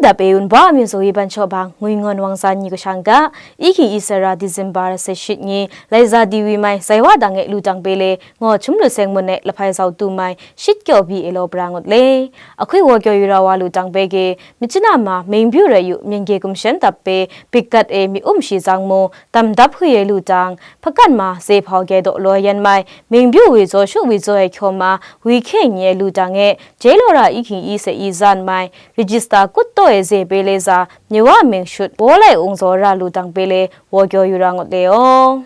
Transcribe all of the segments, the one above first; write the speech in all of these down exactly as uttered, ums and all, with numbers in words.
Ape Wunbawng a myu zaw iban shaw bang, ngwi ngawn wang san ni kashang ga, iki isara December se shit ni, laiza diwi mai, zaiwa dang e lu dang pe le, ngaw chum lu seng mun e lahpai zau tu mai, shit kyaw bi e law pra ngut le. Ahkui wa kyaw yu ra wa lu dang pe ge, mi china ma, meng byu rai yu, myen ge gumshem dap pe, bik gat e mi um shi zang mu, tam dap hui e lu dang, hpakan ma, ze hpau ge daw law yan mai, meng byu wi zaw shu wi zaw e kyaw ma, wi hke nyi e lu dang e, jai law ra i hking i se i zan mai, register kut taw e ze pe le za, nye wa meng shut, wo lai ung zaw ra lu dang pe le, wo kyaw yu ra ngut le aw.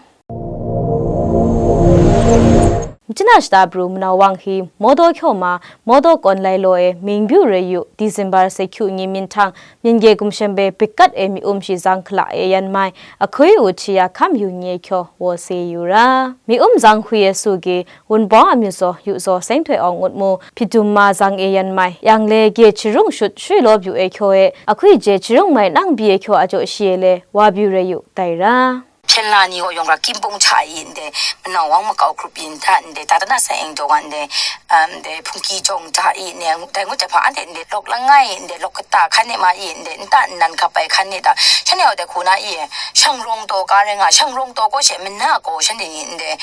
Mchina shata pru manau wang hi, modo kyaw ma, modo kawn lai law e, ming byu re yu, December se kyu ni min htang, myin ge gumshem be bikkat e mi um shi zang hkala e yan mai, ahkui u hti ya hkam yu nye kyaw, wo se yu ra. Mi um zang hui e su ge, Wunbawng a myu zaw, yu zaw, seng htoi awng ngut mu, hpyi dum ma zang e yan mai, yang le ge chirung shut shui law byu e kyaw e, ahkui je chirung mai nang byi e kyaw a jaw shi e le, wa byu re yu, tai ra. Hpyen la ni gaw yawng hkra kimpung hta i ndai, manau wang makau hkrup yin hta ndai, ta tana sa eng daw ga ndai, um, ndai hpungki jawng hta i ndai, dai ngut jahpa anhte ndai lawk langai ndai, lawk kata hkan e ma i ndai, nta nnan kap ai hkan e ta, shanhte gaw dai hku na i, shang rawng taw ka rai nga, shang rawng taw gaw she mana gaw shanhte ni ndai,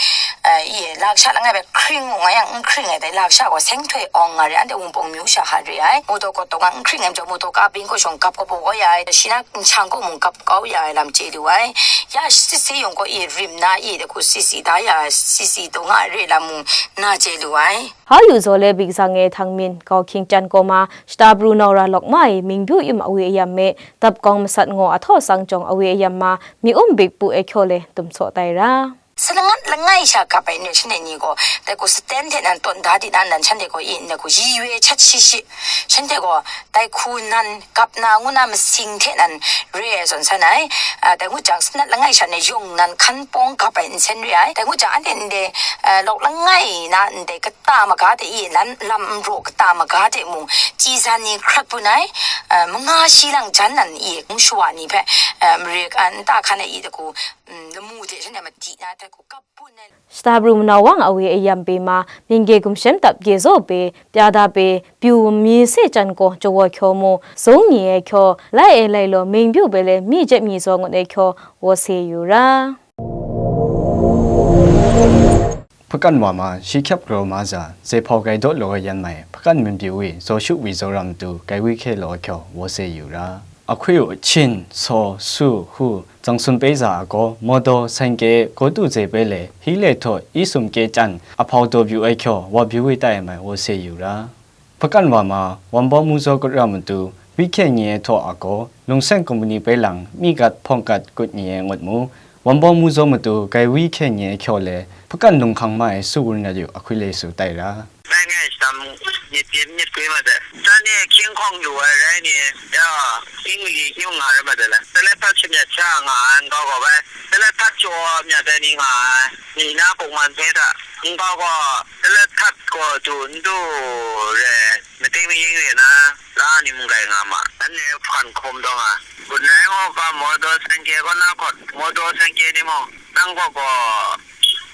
eh, i, laksha langai bai hkring u nga yang, n hkring ai dai laksha gaw seng htoi awng nga re, anhte wunpawng myu sha hta re ai, motor kaw taw nga n hkring ai majaw, motor ka bing kaw shawng kap kabaw kau ya ai, shi na nshang kaw mung kap kau ya ai lam chye lu ai. Ya sisi yawng kaw i rim na i, dai hku sisi da ya ai, sisi taw nga ai re lam mung na chye lu ai. Hau yu zaw le bik zang e htang min, kau hkying chyan kaw ma, shata pru nau ra lawk ma e, ming byu im awi ayam me, dap kawng masat ngaw a htaw sang jawng awi ayam ma, mi um bik pu e kyaw le, tum saw tai ra. Sa langat langai sha kap ai ne shanhte ni gaw, dai hku saten hte nan tawn da di nan, nan shanhte gaw i nna hku yi we chat shi shi, shanhte gaw dai hku nan kap na ngu na masing hte nan re ai zawn san ai. Ah, dai ngut jang, sanat langai sha ne yawng nan hkan pawng kap ai nsen re ai. Dai ngut jang, anhte ndai, ah, lawk langai na ndai kata maga hte i, lan lam nraw kata maga hte mung, chyi san ni hkrat bun ai. Ah, manga shi lang jan nan i, mung shawa ni hpe, ah, mare, ah, nta hkan ai i dai hku, mm, lamu hte shanhte madi na dai hku kap bun ai. Shata pru manau wang awi ayam pe ma, myin ge gumshem tap ge zaw pe, pya da pe, pyu mi se chyan kaw jawa kyaw mu, zung ni e kyaw, lai e lai law, ming byu pe le, mi jep mi zaw ngut e kyaw, wo se yu ra. Hpakan wa ma, shi hkyap grau ma za, ze hpau gai daw law yan mai, hpakan mabyu wi, zaw shu wi zaw ram tu, gai wi hkye law kyaw, wo se yu ra. Ahkui u, Chin, Saw, Su, Hu, Zangsun Peiza a gaw, Mawdaw, Saingkye, Gawtu Ze Pele, Hile htaw, Isum Kye Chyan, a hpau daw byu ai hkyaw, wa byu woi tai ai mai, wo se yu ra. Hpakan wa ma, Wambawng Muzaw Kut Ra Matu, Wi Hkye Nye htaw a gaw, Lungseng Kumpani Peilang, Myigat, Hpawngkat, Kut Nye ngut mu, Wambawng Muzaw Matu, Gaiwi Hkye Nye hkyaw le, Hpakan Lunghkang Mai, Su Wun Rat Yu, ahkui le su tai ra. Rai ngai shadam myit pyi myit kwi ma de. Shan e hkying hkawng lu ai rai ni, ya, hkying mali hkying nga rai ma de le. Talai hpat shamyat sha nga ai nkau gaw bai, talai hpat jaw myat ai ni nga ai, ni na kungman hpe hta, nkau gaw talai hpat gaw du n du re, mating maying re na, la ni mung gai nga ma, anhte hpan hkum taw nga. Gun rai ngu ga, Mawdaw Saingkye kaw na hkawt, Mawdaw Saingkye ni mung, nang gaw gaw,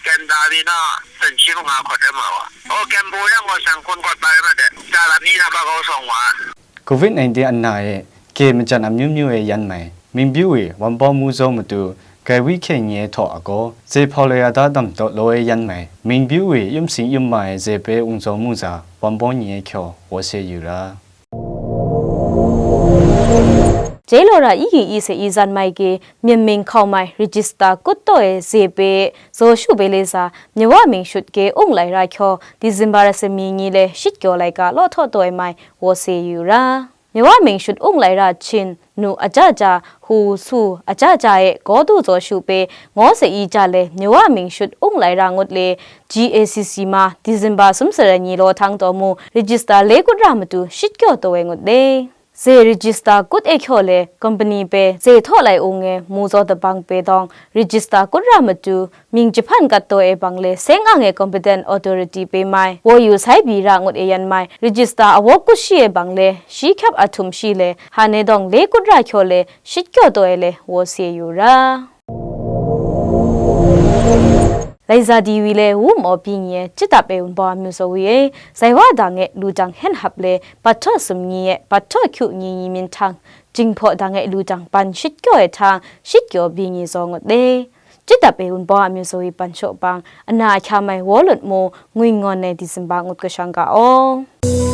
Kenta bina, sanshi manga hkawt rai ma wa. O, Kempu yang gaw shang hkun kawt bai ma de, sha lam ni na ba kau sawng wa. Covid nineteen anna e, ke majan amyu myu e yan mai, Mingbyu e, Wanpawng Muzaw matu, Gaiwi Hkye Nye htaw agaw, ze hpau laya da dam daw law e yan mai, Mingbyu e, yum sing yum ma ai ze pe wungzaw mu za, Wanpawng Nye hkyaw, wo se yu ra. Jai law ra i gi i se i zan mai ge, myen ming hkau mai, register kut taw e ze pe, zaw shu pe le za, mye wa ming shut ke ung lai ra hkyaw, December ra sami ni le shit kyaw laika law htaw taw e mai, wo se yu ra. Mye wa ming shut ung lai ra hchin, nu aja ja, hu su aja ja e, gaw du zaw shu pe, ngaw se i ja le, mye wa ming shut ung lai ra ngut le, G A C C ma, December sum sara ni law htang taw mu, register le kut ra matu, shit kyaw taw e ngut le. Ze register kut e hkyaw le, company pe, ze htaw lai ung e, mu zaw dabang pe dawng, register kut ra matu, mying jahpan kat taw e bang le, seng ang e competent authority pe mai, wo yu sai bi ra ngut e yan mai, register awok kut shi e bang le, shi hkyap a htum shi le, han e dawng le kut ra hkyaw le, shit kyaw taw e le, wo se yu ra. Laiza di wi le wu maw byi ni e, chit dap e wunpawng a myu zaw wi e, zai wa dang e lu jang hen hap le, bat htaw sum ni e, bat htaw hkyu ni ni myin htang, jinghpaw dang e lu jang ban shit kyaw e htang, shit kyaw byi ni zaw ngut le. Chit dap e wunpawng a myu zaw wi ban shaw bang, ana a hkya mai Wawlut mu, ngwi ngawn e Disemba ngut kashang ga aw.